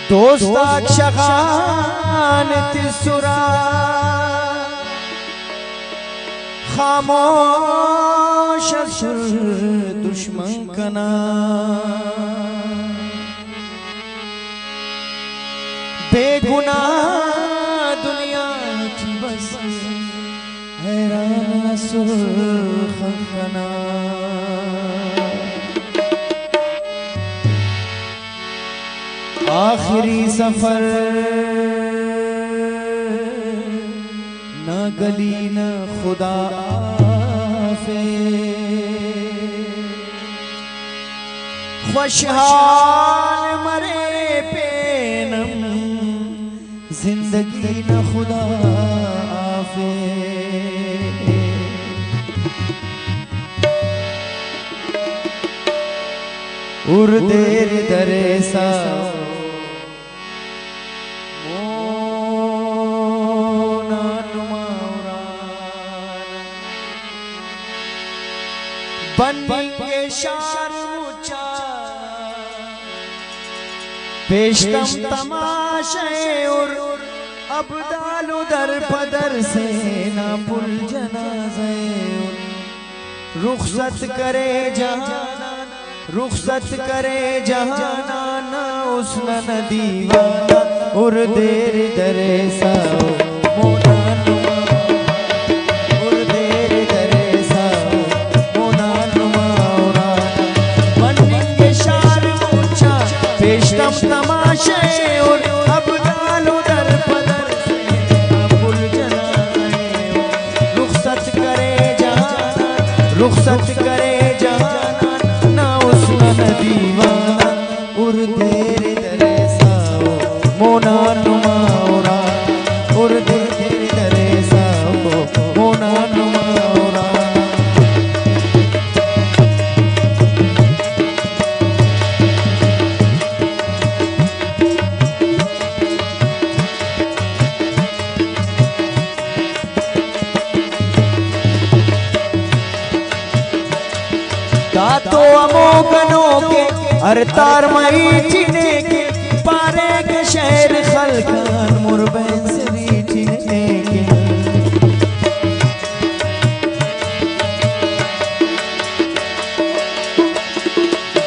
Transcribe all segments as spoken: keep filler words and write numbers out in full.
دوست آک شغان تسرہ، خاموش ئسر دشمن کنا۔ بے گناہ دنیا ٹی بس حیران ئسر خلق انا۔ آخری سفر نا گلی نا خدا آفے۔ خوشحال مرے پین ہم زندگی نا خدا آفے۔ ہر دیر دریسہ مونا نما ہرا بننگ شار مچا۔ پیشتم تماشہ ءِ ہر ابدال و در پدر سے نا پل جنازہ ءِ ہر۔ رخصت کرے جہان، رخصت کرے جہان نا حسن نا دیوانہ۔ ہر دیر دریسہ مونا نما، ہر دیر دریسہ مونا نما ہرا۔ بننگ شار مچا پیشتم تماشہ ءِ ہر ابدال و در پدر سے نا پل جنازہ ءِ ہر۔ رخصت کرے جہان، رخصت کرے جہان نا حسن نا دیوانہ۔ ہر دیر دریسہ مونا نما ہرا، ہر دیر دریسہ مونا نما ہرا۔ دا تو ہمو گنوک ءِ ہر تار مہیٹی نے کہ پاریکہ شئیر خلق آن مر بینسری ٹی نے کہ۔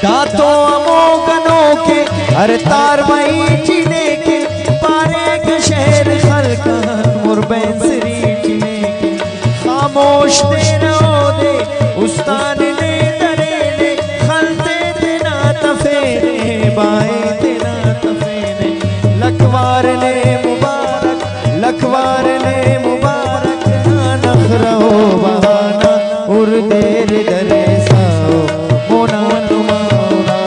دا تو ہمو گنوک ءِ ہر تار مہیٹی نے کہ پاریکہ شئیر خلق آن مر بینسری ٹی نے کہ۔ خاموش تینا اودے استان نے درینے، خن تے تینا تفینے، بائے تینا تفینے۔ لکھ وار نے مبارک، لکھ وار نے مبارک، نا نخرہ و بہانہ۔ ہر دیر دریسہ مونا نما ہرا،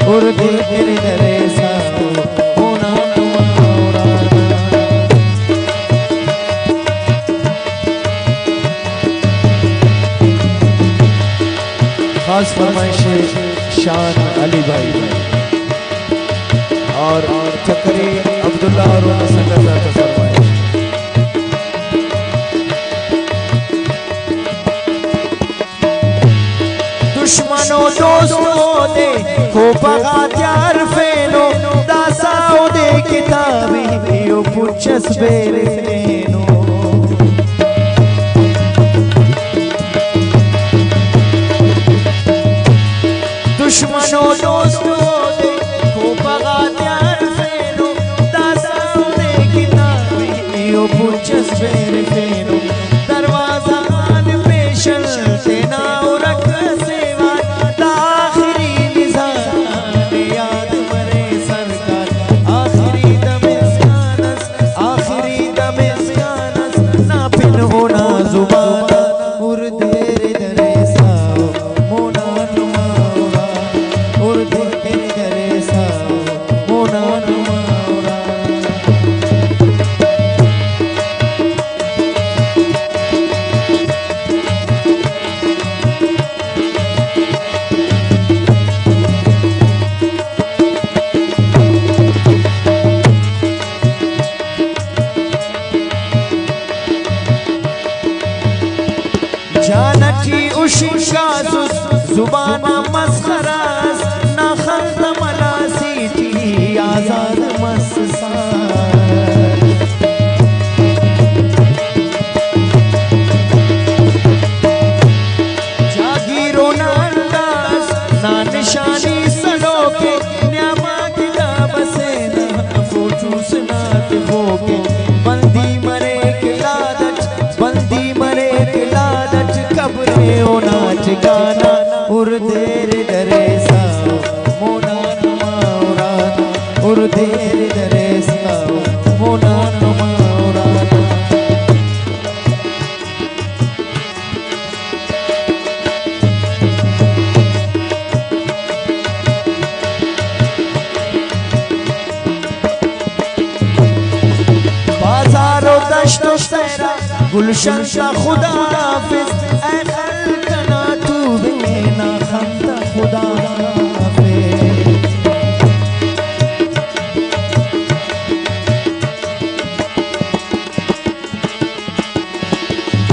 ہر دیر دریسہ مونا نما ہرا۔ خاص فرمائش ہے شان علی بھائی اور چکری عبداللہ اور ان سنگت آتا فرمائش۔ دشمن و دوست اودے کوپہ غاتیا ہرفینو، داسہ اودے کتابی و پچ اس بیرفینو۔ دشمن و دوست اودے کوپہ غاتیا ہرفینو، داسہ اودے کتابی و پچ اس بیرفینو۔ دروازہ غان پیشن تینا ہرک اسے وار، دا آخری نظام یاد مرے سرکار، آخری دم اسکان اس، آخری دم ایر دریسہ مونا نما ارانا۔ بازار و دشت و صحرا گلشن تا خدا حافظ، اے خلق نا تو بے نا خن تا خدا حافظ۔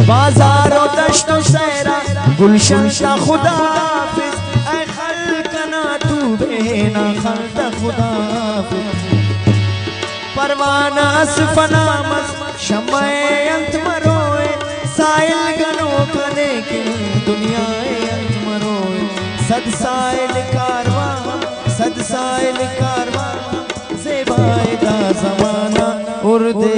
بازار و دشت و صحرا گلشن تا خدا حافظ، اے خلق نا تو بے نا خن تا خدا حافظ۔ پروانہ اس فنا مس، شمع ءِ انت مروئے، ساحل گنوک ءِ لیکن دنیا ءِ انت مروئے۔ صد ساحل کاروان، صد ساحل کاروان، زیبا ءِ دا زمانہ، ہر دے